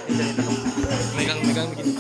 Megang begini.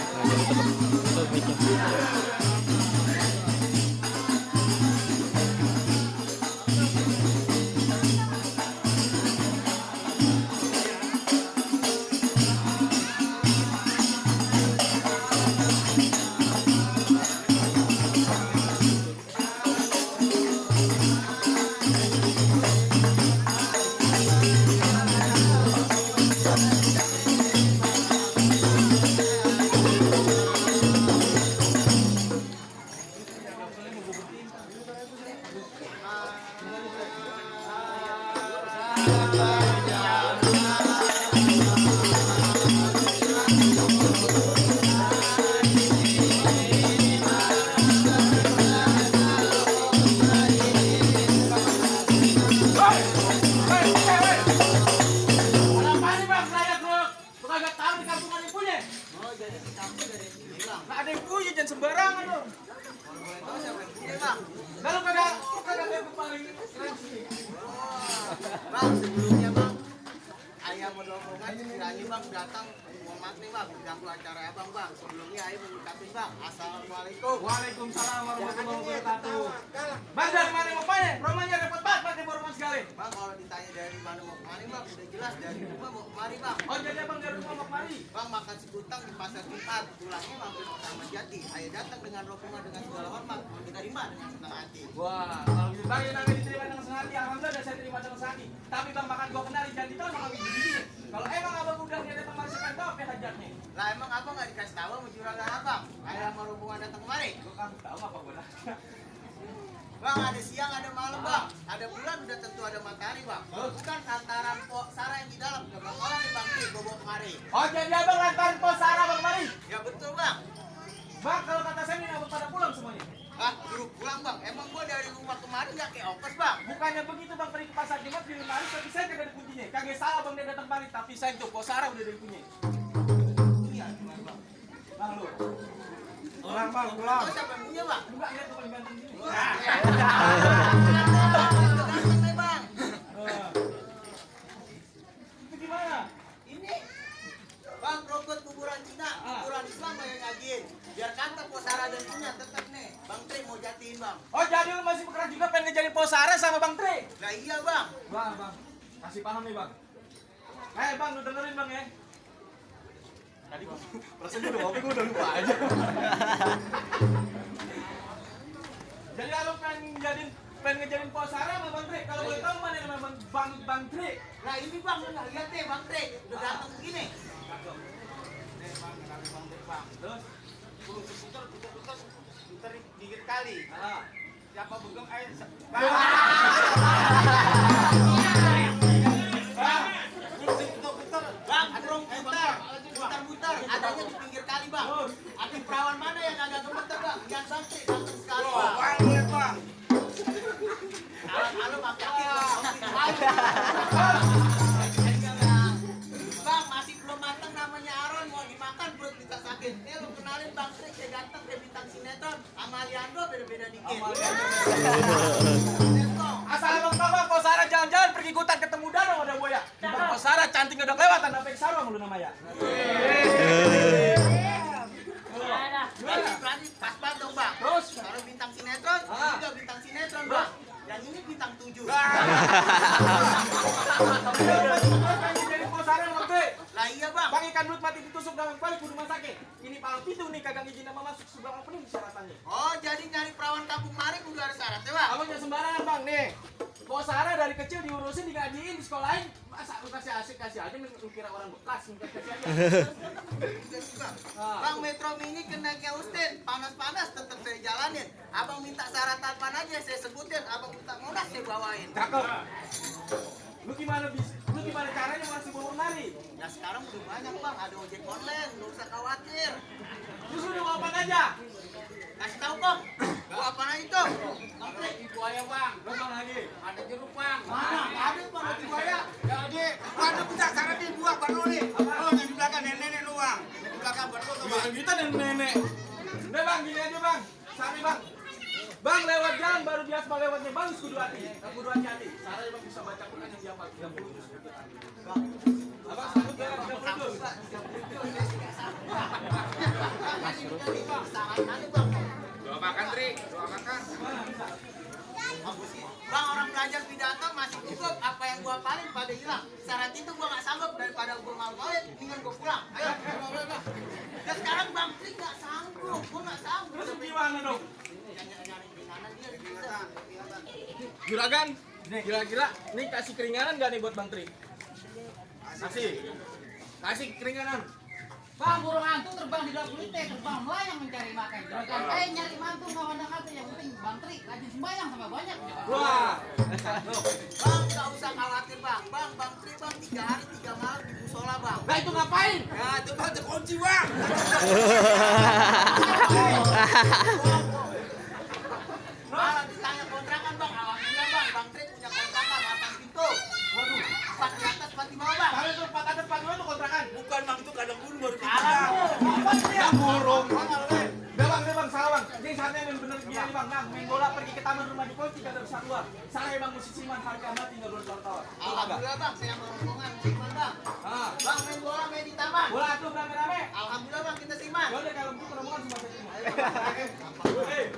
Nah, jadi tetap mic-nya. Nggak ada yang punya, jangan sembarangan dong. Kalau kagak yang paling keren sini. Bang, sebelumnya bang, ayah mau rombongan sekiranya bang datang mau makan bang, mengganggu acara abang bang. Sebelumnya ayah mengucapkan bang, assalamualaikum. Waalaikumsalam warahmatullahi wabarakatuh. Bang, dari mana mau panen? Rumahnya repot banget, pakai rombongan sekali. Bang, kalau ditanya dari mana mau kemari bang, udah jelas dari rumah mau kemari bang. Oh, jadi abang dari rumah mau kemari? Bang, makan sekutang di pasar Jumat, pulangnya mampir ke Taman Jati. Ayah datang dengan rombongan dengan segala hormat, diterima dengan senang hati. Wah, kalau gitu bang, yang diterima dengan senang hati, alhamdulillah udah saya terima dengan senang hati. Tapi bang, makan gua kenali jangan ditahu sama gini. Kalau emang abang udah dia datang kemari, saya tahu apa hajatnya. Lah emang abang nggak dikasih tahu mau juragan abang? Ayah mau rombongan datang kemari. Gua kan tahu apa gua nanya. Bang, ada siang, ada malam bang, ada bulan, udah tentu ada matahari bang. Bukan lantaran Pok Sarah yang di dalam, udah orang di bangku gue bawa kemari. Oh, jadi abang lantaran pos Sarah bang kemari? Ya betul bang. Bang, kalau kata saya ini abang pada pulang semuanya. Ah, buru pulang bang, emang gua dari rumah kemarin nggak kayak ongkos bang. Bukannya begitu bang, pergi ke pasar Jumat di lemari, tapi saya kagak ada kuncinya. Kagak salah bang dia datang balik, tapi saya tuh pos Sarah udah ada kuncinya. Iya, gimana bang? Bang lu. Pulang bang, pulang. Terus siapa yang punya bang? Enggak, lihat tuh paling ganteng sini. Ganteng nih bang. Itu gimana? Ini bang, rokok kuburan Cina, kuburan Islam yang ngajiin. Biar kata Pok Sarah dan punya tetap nih. Bang Tri mau jatiin bang. Oh, jadi lu masih bekerja juga pengen ngejalin pos Sarah sama Bang Tri? Lah iya bang. Bang, kasih paham nih bang. Bang, lu dengerin bang ya. Tadi gua perasaan gua udah ngopi, gua udah lupa aja. Jadi lu pengen ngejalin pos Sarah sama Bang Tri? Kalau boleh tahu mana namanya Bang Tri? Lah ini bang, lu nggak lihat deh bang Tri, udah datang begini. Terus? Putar dikit kali. Siapa begong air? Bang, burung putar, adanya di pinggir kali bang. Ada perawan mana yang agak gemeter bang? Yang santri, ganteng sekali bang. Alam Bang, masih belum matang namanya Aron, mau dimakan perut kita sakit. Nih lu kenalin Bang Trik, dia ganteng, dia bintang sinetron. Sama Aliando beda-beda dikit. Asal abang tahu bang, pos Sarah jalan-jalan pergi hutan ketemu danau ada buaya. Bang, pos Sarah cantik udah kelewatan, sampai ke sarung lu namanya. Berarti pas banget dong bang. Terus? Kalau bintang sinetron, juga bintang sinetron bang. Yang ini bintang 7. Jadi pos Sarah Bang Tri. Lah iya bang. Bang, ikan belut mati ditusuk dalam balik ke rumah sakit. Ini palau itu nih kagak izin sama masuk sebelah apa nih syaratannya. Oh jadi nyari perawan kampung Marik udah ada syaratnya bang. Abang jangan sembarangan bang nih. Pos Sarah dari kecil diurusin, digajiin, di sekolahin. Masa lu kasih asik kasih aja, lu kira orang bekas, minta kasih aja. Bang, Metro Mini kena kayak Ustin, panas-panas tetap saya jalanin. Abang minta syarat apaan aja saya sebutin, abang minta monas saya bawain. Cakep. Lu gimana caranya masih bawa nari? Ya sekarang udah banyak bang, ada ojek online, nggak usah khawatir. Terus lu mau apa aja? Kasih tahu bang, bawa apa aja tuh? Ibu ayah bang, lu bang lagi. Ada jeruk bang. Mana? Ada bang, ada buaya. Jadi, ada bisa cara di dua baru nih. Oh, yang di belakang nenek lu bang. Yang di belakang baru tuh bang. Kita dan nenek. Udah bang, gini aja bang. Sari bang. Bang, lewat jalan baru di aspal lewatnya bagus kudu hati. Kudu hati-hati. Sarah bang bisa baca Quran yang dihafal 30 juz. Bang, abang Doa makan, Tri. Doa makan. Bang, orang belajar pidato masih cukup. Apa yang gua paling pada hilang. Syarat itu gua nggak sanggup, daripada gua malu-maluin, mendingan gua pulang. Ayo. Dan sekarang Bang Tri nggak sanggup, gua nggak sanggup. Terus gimana dong? Nyari keringanan dia di kita. Juragan, kira-kira nih kasih keringanan gak nih buat Bang Tri? Kasih keringanan. Bang, burung hantu terbang di dalam kulitnya, terbang melayang mencari makan. Juragan, nyari mantu nggak ada kata, yang penting Bang Tri rajin sembahyang sama banyak. Wah. Bang, nggak usah khawatir Bang. Bang Tri Bang 3 hari 3 malam di musola Bang. Nah itu ngapain? Ya, itu Bang terkunci, Bang. Malah ditanya kontrakan Bang, alhamdulillah Bang Tri punya kontrakan 8 pintu. Waduh, 4 di atas 4 di bawah Bang. Kalau itu 4 ada 4 itu kontrakan. Bukan, Bang, itu kandang burung baru Alah, pindah. Apa sih ya? Burung. Bang, salah Bang. Jadi saatnya yang bener gini nih Bang. Main bola pergi ke taman rumah di Polti kagak bisa keluar. Saya Bang musisi man harga mati tinggal bertahun-tahun. Alhamdulillah Bang, saya mau rombongan siman Bang. Ah, Bang main bola main di taman. bola tuh rame-rame. Alhamdulillah Bang kita siman. Ya udah kalau begitu rombongan semua saya terima. Ayo Bang. Hei.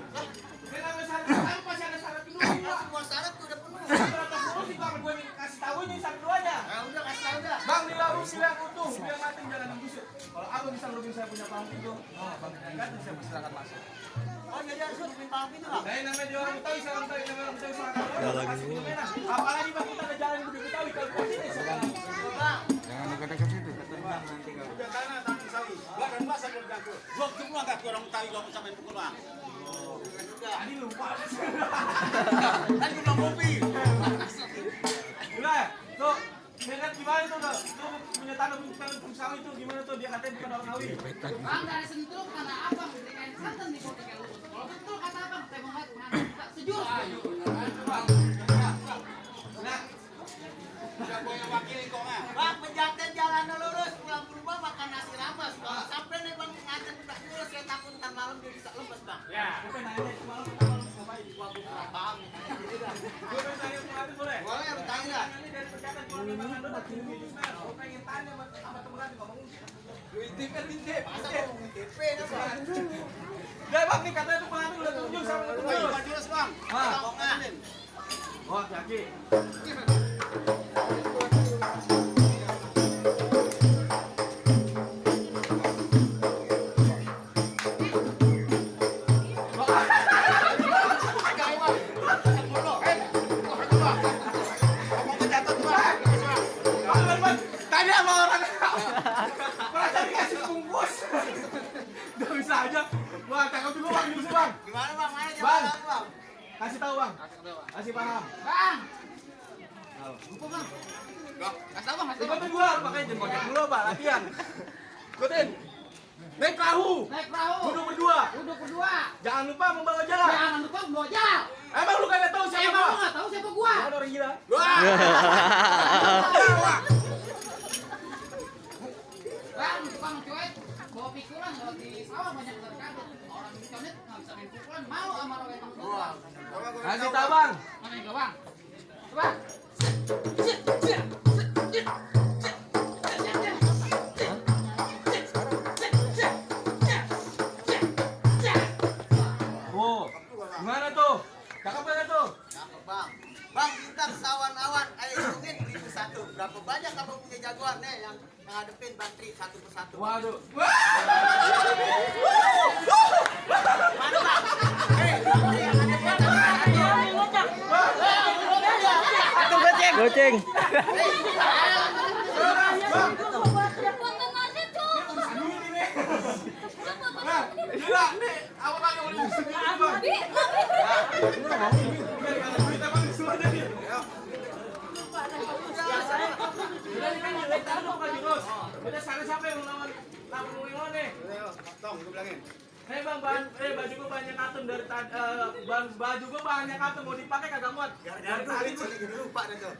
Ini namanya syarat pasti ada syarat kedua. Semua syarat tuh udah penuh. Syarat dulu sih Bang, gue kasih tahu ini syarat keduanya. Ya udah kasih tahu dah. Bang dilarung silang utuh, biar mati jangan membusuk. Kalau abang bisa ngerubin saya punya panggung itu, bang ganti saya persilakan masuk. Oh jadi harus ngerubin panggung itu Bang. Saya namanya dia orang Betawi, saya orang Betawi, namanya orang Betawi silakan. Pasti fenomena. Apalagi bang kita ada jalan yang lebih Betawi kalau di sini sekarang. Bang. Udah tanah, tanah sawi. Gua dan masa belum jangkut. Gua cuma enggak orang Betawi gua sampai pukul, Bang. Tadi lupa. Kan udah ngopi. Udah, tuh. Lihat gimana tuh, tuh punya tanah sawi itu gimana tuh dia katanya bukan orang Ngawi. Bang, dari sentul karena abang diberikan santan di kotak yang lurus. Kalau betul kata abang, saya mau nggak sejur. Nah, Udah gua yang wakili kok, ah. Bang penjagaan jalan lurus pulang ke rumah makan nasi rames. Kalau sampai nih Bang pengajian udah dulu saya takut ntar malam dia bisa lemes Bang. ya, gue pengen nanya semalam ngapain? Gua kurang paham nih. Gue pengen tanya kemarin boleh? Boleh bertanya dah. Ini dari perkataan keluarga Bang Ando dan Bumi Yusna. Gue pengen tanya sama teman ngomong. Wintip kan wintip. Masa ngomongin TP dah Bang. Ya Bang, nih katanya tuh pengantin udah tunjuk sama teman Woi, lu. maju terus Bang. Ah. Bohongan. Oh, Jaki. Tadi sama orang merasa dikasih bungkus. Gak bisa aja. Wah, cakep juga Bang, justru Bang. Gimana Bang? Mana Bang. jalan Bang? Kasih tahu Bang. Kasih paham. Bang, lupa bang. Kasih tahu bang, kasih tahu. Ikutin gua, makanya jangan pakai dulu Pak, latihan. Ikutin. Naik perahu. Naik perahu. Duduk berdua. Duduk berdua. Jangan lupa membawa jalan. Jangan lupa bawa jal. Emang lu kagak tahu siapa Emang gua? lu nggak tahu siapa gua? Bukan orang gila. Bang, tukang cuek, bawa pikulan lewat di sawah banyak terkabut. Orang condet nggak bisa main pikulan, malu sama orang yang Wah. Kasih tahu Bang. Mana yang bang? Coba. Oh. Gimana tuh? Cakep banget tuh. Cakep Bang. Bang bintang sawan awan ayo hitungin itu satu. Berapa banyak kamu punya jagoan nih yang ngadepin Bang Tri satu persatu. Waduh. Mana Bang? Hei, Bang Tri yang ngadepin Goceng. Aduh ini. Nah, gila nih. Apa kagak boleh sendiri Bang? Duit apa semuanya nih? Udah nih kan duit tahu kan Jurus. Udah sana siapa yang lawan lawan nih? Tong, gua bilangin. Hei Bang, baju gua banyak katun dari tadi. Baju gua banyak katun mau dipakai kagak muat. Dari tadi gua lupa dah tuh.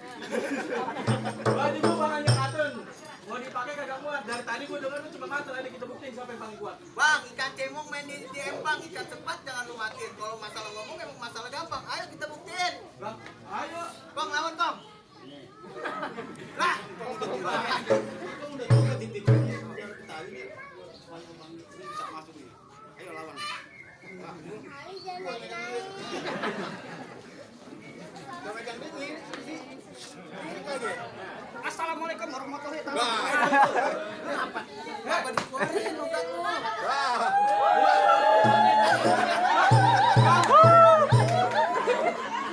baju gua banyak katun. Mau dipakai kagak muat. Dari tadi gua dengar lu cuma katun, ada kita buktiin siapa yang paling kuat. Bang, ikan cemong main di empang, ikan cepat jangan lu matiin. Kalau masalah ngomong emang masalah gampang. Ayo kita buktiin. Bang, ayo. Bang lawan Bang. Lah. titip. Betawi nih. Bang bisa masuk nih. Ayo lawan. Assalamualaikum warahmatullahi wabarakatuh. Apa dikeluarin udah lu?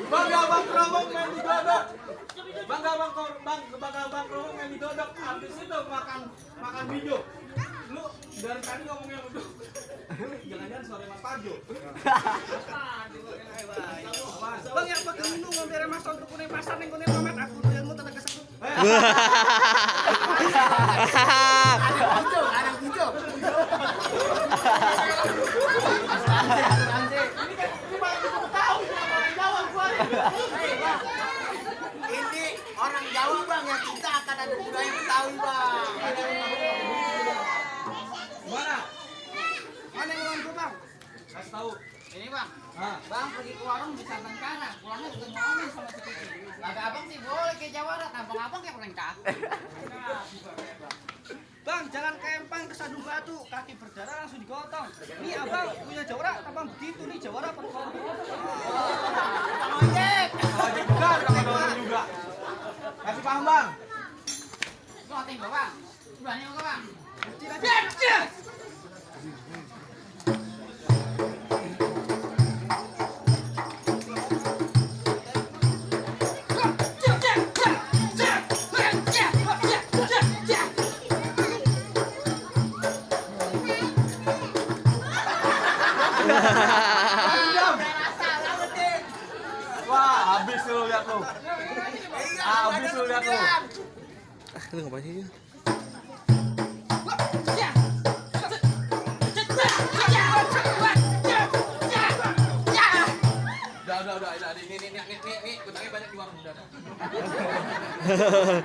Bangga bang keromong main didodok. Bangga bang keromong main didodok. Habis itu makan bijo. Lu dari tadi ngomongnya udah. Jangan-jangan sore Mas Parjo. Bang yang pakai minum ngomong Mas untuk kuning pasar ning kuning pamet aku ilmu tenaga satu. Ada hijau. Ini orang Jawa bang yang kita akan ada budaya Betawi bang. Mana? Mana yang orang bang? Kasih tahu. Ini bang, Ah. bang pergi ke warung bisa tengkara, pulangnya ketemu Omin sama si Kiki. Laga abang sih boleh ke Jawara, tampang abang kayak pernah kaki. Bang jalan ke Empang ke Sandung Batu kaki berdarah langsung digotong. Ini abang punya Jawara tampang begitu nih Jawara perform. Ojek, Ojek juga, sama dorong juga. Kasih paham bang. lu ngatain gua bang, berani sama gua bang. Wah, habis lu lihat lu. Habis lu lihat lu. Lu ngapain sih? Udah. Nih, utangnya banyak di warung udah.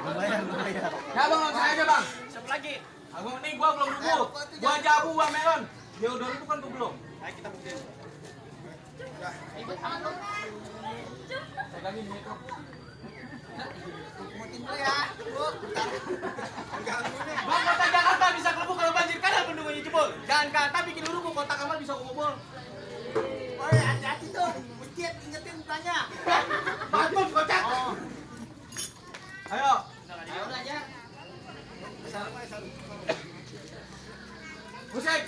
Lumayan. Ya bang, langsung aja bang. Siapa lagi? Abang nih gua belum nunggu. Gua jabu gua melon. Dia udah itu kan gua belum. Ayo kita buktiin. Saya lagi nih kok. Mutin dulu ya. Bang, kota Jakarta bisa kelebu kalau banjir kadang bendungannya jebol. Jangan kata bikin uruku kota Kamal bisa kebobol. Woi hati-hati tuh. Bucit ingetin mukanya. Bagus kocak. Ayo. Ayo udah aja. Musik.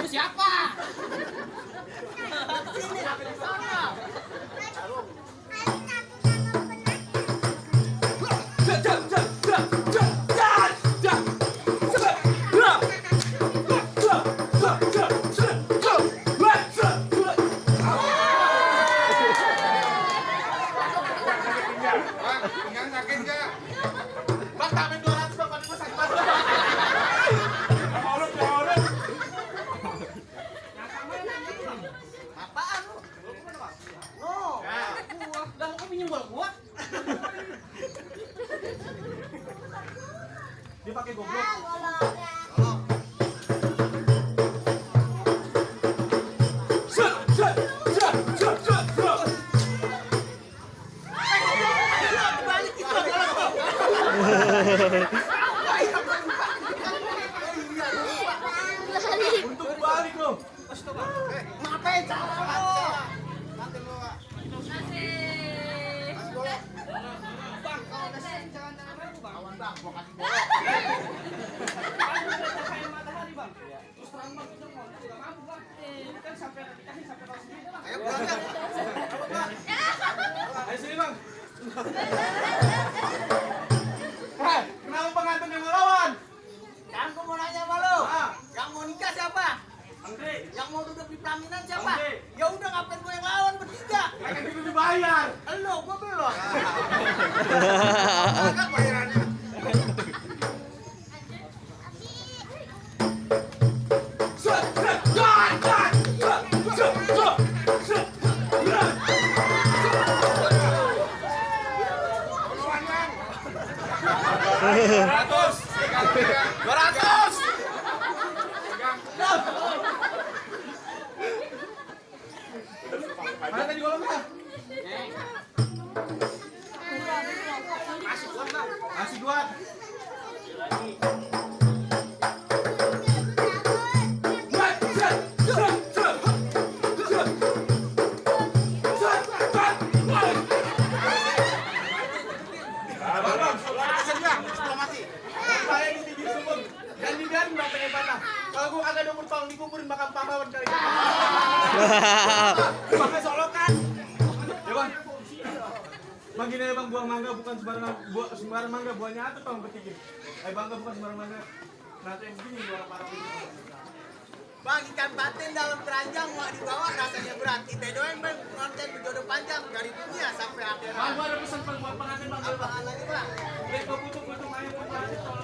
Lu siapa? Sini apa di sana? Bang, tak main 200 bang, paling gua sakit banget. Apaan lu? No. Gua, lah kok pinjem bola gua? Dia pakai goblok. Untuk balik lo. Ngapain salah? Bang, kalau udah siang jangan tangan aku, Bang. Awan, Bang, gua kasih bola. Cahaya matahari, Bang. Terus terang, Bang, itu mau juga mampu, Bang. Ini kan sampai dikasih sampai tahu sendiri, Bang. Ayo pulang, Bang. Ayo sini bang. Kenapa pengantin yang melawan? Kan gua mau nanya sama lu. Ah. Yang mau nikah siapa? Andre, Yang mau duduk di pelaminan siapa? Oke. Ya udah ngapain gua yang lawan bertiga? kan kita dibayar. Elo, gua belum. Agak bayarannya. Mana tadi golongnya? kasih duat. Dan dibiarin bang pengen patah. Kalau gua kagak ada umur tahun dikuburin bakal pahlawan kali. Pakai solokan. Ya bang. Bang gini ya bang, buah mangga bukan sembarang mangga, buahnya atau bang petikin. Bangga bukan sembarang mangga. Nanti yang begini buah parah ini. Bang, ikan patin dalam keranjang mau dibawa rasanya berat. Kita doang bang konten berjodoh panjang dari dunia sampai akhirat. Bang, gua ada pesan buat pengantin bang. Apaan lagi bang? Lihat gua butuh ayam buat pengantin.